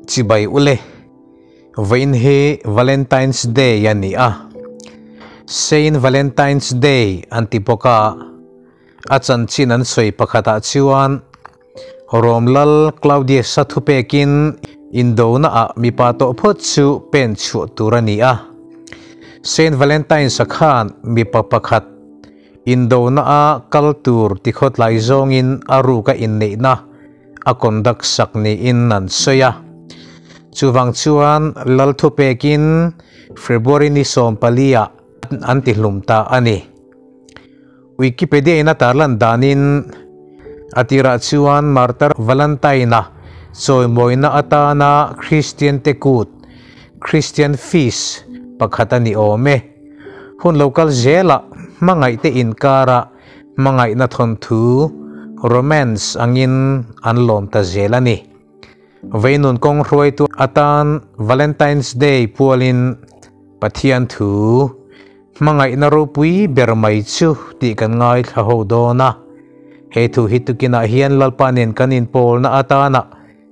Chibai ule. Vawiin hi Valentine's Day a ni a. Saint Valentine's Day an ti bawk a. A chanchin an sawi pakhatah chuan Rom lal Claudius-a thupekin indona ah mipa tawh phawt chu pen chhuah tur a ni a. Saint Valentine's-a khan mipa pakhat indona a kal tur tikhawtlai zawngin a ruk a inneihna a conduct sak niin an sawi a. Chuvang chuan lal thupekin February ni 14 ah an tihlum ta a ni. Wikipedia in a tarlan danin a tirah chuan Martyr Valentine-a chawimawina atana Kristian te kut, Christian feast, pakhat a ni awm e. Hun lo kal zelah hmangaihte inkara hmangaihna thawnthu, romance, angin an lawm ta zel a ni. Veinun kawng hruaitu atan Valentine's Day pualin Pathian thu, Hmangaihna ropui ber mai chu tih kan ngaithla ho dawn a. He thu hi tukinah hian Lalpa nen kan inpawlna atana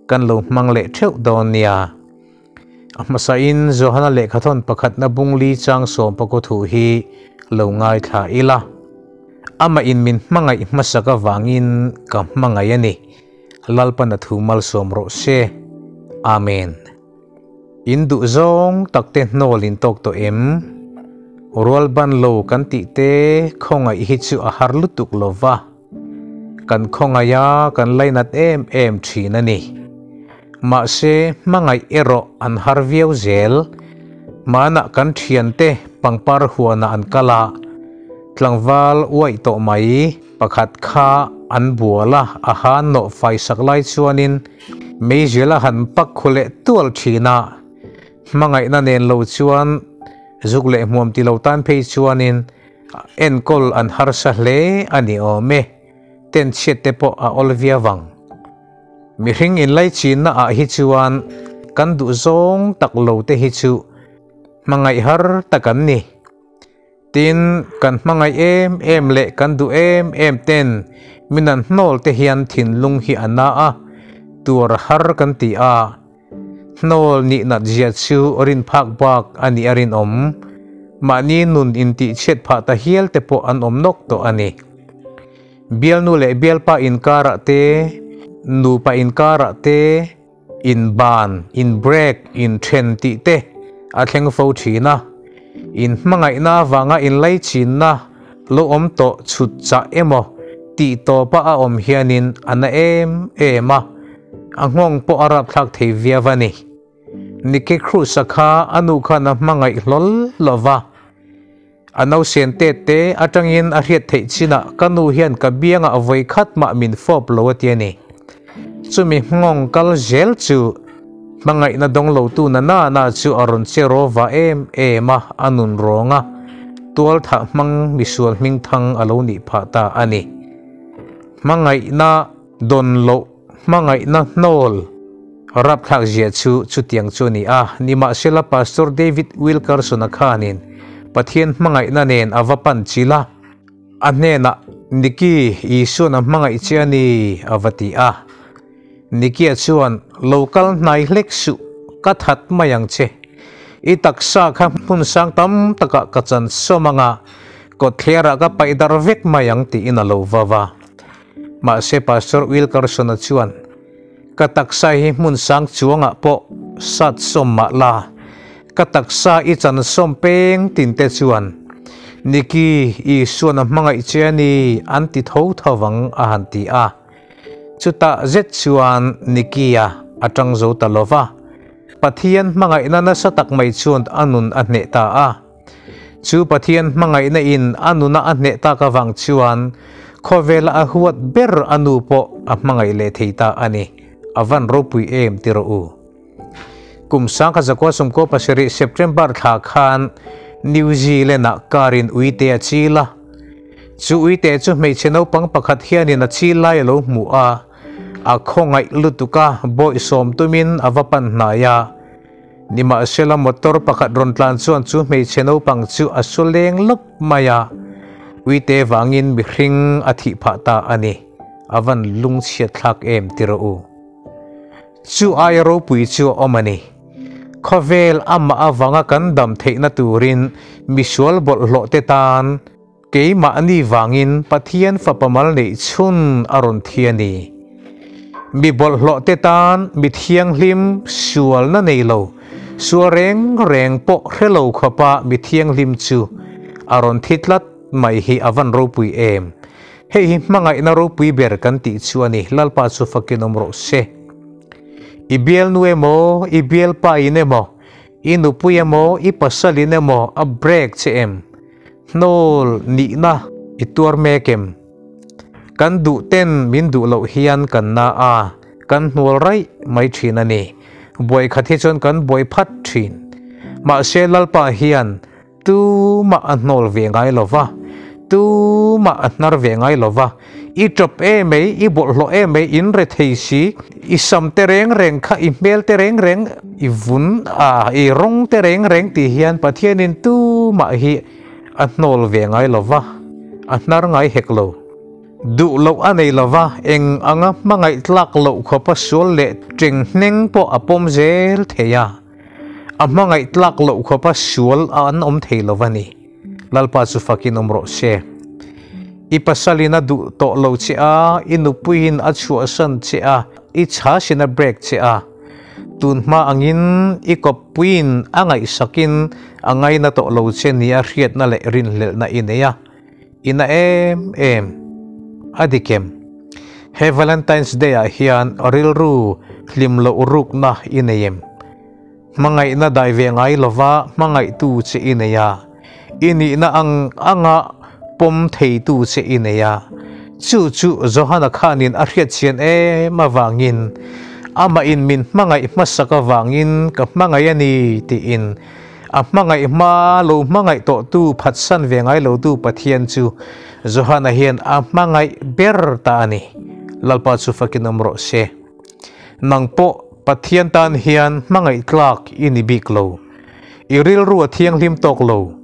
kan lo hmang leh theuh dawn nia. A hmasain Johana lehkhathawn pakhatna bungli chang sawmpakaw thu hi lo ngaithla ila. Amah in min hmangaih hmasak avangin ka hmangaih a ni. Lalpan a thu malsawm rawh se. Amen. In duh zawng tak te hnawl in tawk tawh em? Rual ban lo kan tih te khawngaih hi chu a har lutuk lo va, kan khawngaih a kan lainat em em thin a ni. Mahse hmangaih erawh an har viau zel. Hmanah kan thiante pangpar huanah an kal a, tlangval uaih tawh mai pakhat kha an bual a, a han nawh fai sak lai chuanin Meizial a han pak khu leh tual thin a, hmangaihna nen lo chuan zuk leh hmuam ti lo tan phei chuanin enkawl an harsa hle a ni awm e, ten chhiat te pawh a awl viau ang. Mihring inlaichinna ah hi chuan kan duh zawng tak lo te hi chu hmangaih har tak an ni. Tin, kan hmangaih em em leh kan duh em em ten min an hnawl te hian thinlung hi a na a, tuar har kan ti a. Hnawl nih nat zia chu rin phak bak a nih a rinawm. Mahni nun intihchhiat phah ta hial te pawh an awm nawk tawh a ni. Bialnu leh bialpa inkarah te, nupa inkarah te, In ban, in break, in then tih te a thleng fo thin a. In hmangaihna avanga inlaichinna lo awm tawh chhut chah emaw tih tawpa a awm hianin a na em em a, a nghawng pawh a rapthlak thei viau a ni. Nicky Cruz-a kha a nu khan a hmangaih hlawl lo va. A nausen tet te atangin a hriat theih chinah ka nu hian ka biangah vawi khat mah min fawp lo a ti a ni. Chumi nghawng kal zel chu hmangaihna dawng lotu na na na chu a rawn che rawva em em a, a nun rawng a, tual thah hmang misual hmingthang a lo nih phah ta a ni. Hmangaihna dawn loh Hmangaihna hnawl rapthlak zia chu chutiang chu a ni a, nimahsela Pastor David Wilkerson-a khanin Pathian hmangaihna nen a va pan chilh a, a hnenah, Nicky, Isuan a hmangaih che a ni, a va ti a. Nicky-a chuan, Lo kal hnai hlek suh, ka that mai ang che. I taksa kha hmun sang tam takah ka chan sawm anga, kawtthlerah ka paih dar vek mai ang tiin a lo va va. Mahse Pastor Wilkerson-a chuan, Ka taksa hi hmun sang chuangah pawh sat sawm mah la, ka taksa i chan sawm peng tin te chuan Nicky, Isuan a hmangaih che a ni, an ti tho tho vang a han ti a. Chutah zet chuan Nicky-a a tang zo ta lo va, Pathian hmangaihna nasa tak mai chuan a nun a hneh ta a. Chu Pathian hmangaihna in a nuna a hneh tak avang chuan khawvela a huat ber a nu pawh a hmangaih leh thei ta a ni. A van ropui em ti rawh u. Kum 1997 September thla khan New Zealand ah car in uite a chil a. Chu uite chu hmeichhe naupang pakhat hianin a chil lai a lo hmuh a, a khawngaih lutuk a bawihsawm tumin a va pan hnai a. Nimahsela motor pakhat rawn tlan chuan chu hmeichhe naupang chu a su leng lawp mai a, uite vangin mihring a thih phah ta a ni. A van lungchhiat thlak em ti rawh u. Chu aia ropui chu a awm a ni. Khawvel amah avanga kan dam theihna turin misual bawlhhlawh te tan keimahni vangin Pathian fapa mal neih chhun a rawn thi a ni. Mi bawlhhlawh te tan mi thianghlim sualna nei lo, sual reng reng pawh hre lo khawpa mi thianghlim chu a rawn thi tlat mai hi a van ropui em. Hei hi hmangaihna ropui ber kan tih chu a ni, Lalpa chu fakin awm rawh se. I bialnu emaw, i bialpa in emaw, i nupui emaw, i pasal in emaw a break che em? Hnawl nihna i tuar mek em? Kan duh ten min duh loh hian kan na a, kan hnual raih mai thin a ni. Buai khat hi chuan kan buai phat thin. Mahse Lalpa hian Tumah a hnawl ve ngai lo va, tumah a hnar ve ngai lo va. I tawp em mai, i bawlhhlawh em mai, in re thei si, i sam te reng reng kha, i hmel te reng reng, i vun a, i rawng te reng reng tih hian Pathianin tumah hi a hnawl ve ngai lo va, a hnar ngai hek lo. Duh loh a nei lo va, eng anga hmangaih tlak loh khawpa sual leh tenghneng pawh a pawm zel thei a. A hmangaih tlak loh khawpa sual a an awm thei lo va ni. Lalpa chu fakin awm rawh se. I pasalin a duh tawh lo che a, i nupuiin a chhuahsan che a, i chhasin a break che a. Tun hma angin i kawppuiin a ngaihsakin a ngaina tawh lo che nia hriatna leh rinhlelhna i nei a. I na em em. A dik em? He Valentine's Day ah hian rilru hlim loh rukna i nei em? Hmangaihna dai ve ngai lova hmangaihtu che i nei a, i nihna ang anga pawm theitu che i nei a. Chu chu Johana khanin a hriatchhian em avangin amah in min hmangaih hmasak avangin ka hmangaih a ni tiin A hmangaih hma lo hmangaih tawhtu phatsan ve ngai lotu Pathian chu Johana hian a hmangaih ber ta a ni. Lalpa chu fakin awm rawh se. Nang pawh Pathian tan hian hmangaih tlak i ni bik lo. I rilru a thianghlim tawk lo.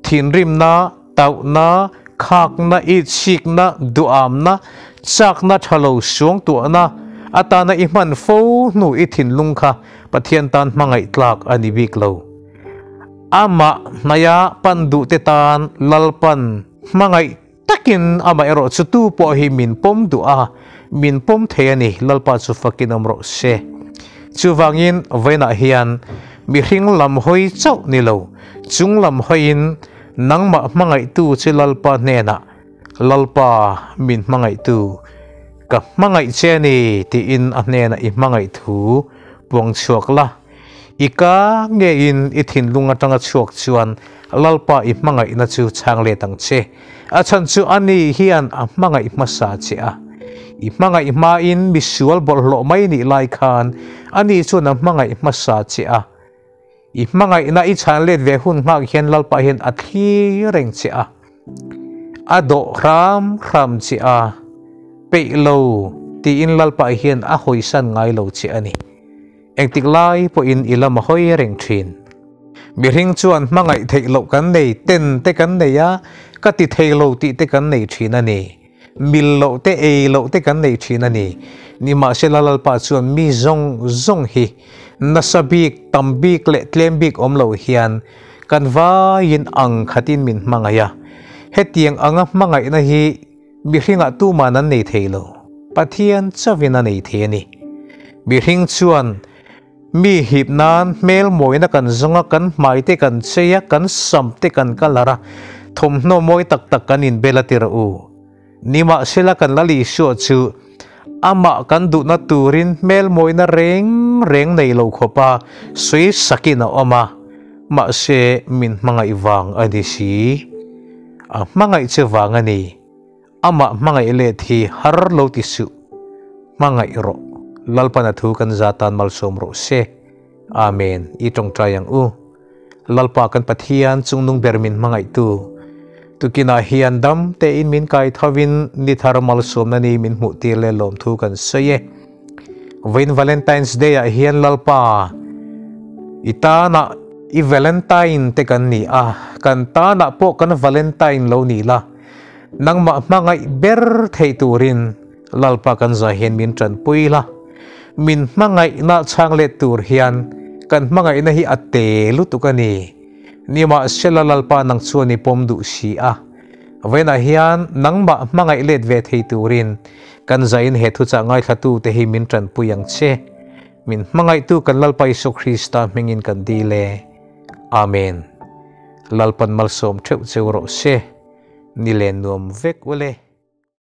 Thinrimna, tauhna, khakna, itsikna, duamna, chakna tha lo suangtuahna atana i hman fo hnu i thinlung kha Pathian tan hmangaih tlak a ni bik lo. Amah hnaia pan duhte tan Lalpan hmangaih takin amah erawh chu tu pawh hi min pawm duh a, min pawm thei a ni, Lalpa chu fakin awm rawh se. Chuvangin vawiinah hian mihring lam hawi chauh ni lo, chung lam hawiin nangmah hmangaihtu chu Lalpa hnenah Lalpa min hmangaihtu, ka hmangaih che a ni tiin a hnenah i hmangaih thu puang chhuak la. I ka ngeiin i thinlung atanga chhuak chuan Lalpa i hmangaihna chu chhang let ang che. A chhan chu ani hian a hmangaih hmasa che a. I hmangaih hmain misual bawlhhlawh mai nih lai khan ani chuan a hmangaih hmasa che a. I hmangaihna i chhan let ve hun nghak hian Lalpa hian a thlir reng che a, a dawh hram hram che a, peih lo tiin Lalpa hian a hawisan ngai lo che a ni. Engtik lai pawhin i lam a hawi reng thin. Mihring chuan hmangaih theih loh kan nei, ten te kan nei a, ka ti thei lo tih te kan nei thin a ni. Mil loh te, ei loh te kan nei thin a ni. Nimahsela Lalpa chuan mi zawng zawng hi nasa bik, tam bik leh tlem bik awm lo hian kan vaiin ang khatin min hmangaih a. Hetiang anga hmangaihna hi mihringah tuman an nei thei lo. Pathian chauhin a nei thei a ni. Mihring chuan mi hip nan hmel mawina kan zawng a, kan hmai te kan chei a, kan sam te kan kalar a, thawmhnaw mawi tak tak kan inbel a ti rawh u. Nimahsela kan Lal Isua chu amah kan duhna turin hmel mawina reng reng nei lo khawpa sawi sakin a awm a, mahse min hmangaih vang a ni si. A hmangaih che vang a ni. Amah hmangaih let hi har lo ti suh. Hmangaih rawh. Lalpan a thu kan za tan malsawm rawh se. Amen. I tawngtai ang u. Lalpa kan Pathian chungnung ber min hmangaihtu, tukinah hian dam tein min kai thovin ni thar malsawmna ni min hmuh tir leh lawmthu kan sawi e. Vawiin Valentine's Day ah hian Lalpa i tanah i Valentine te kan ni a, kan tanah pawh kan Valentine lo ni la, nangmah hmangaih ber theih turin Lalpa kan zai hian min tanpui la. Min hmangaihna chhang let tur hian kan hmangaihna hi a te lutuk a ni. Nimahsela Lalpa nang chuan i pawm duh si a. Vawiinah hian nangmah hmangaih let ve thei turin kan zain he thuchah ngaithla te hi min tanpui ang che. Min hmangaihtu kan Lalpa Isua Krista hmingin kan dil e. Amen. Lalpan malsawm theuh cheu rawh se. Ni len nuam vek ule.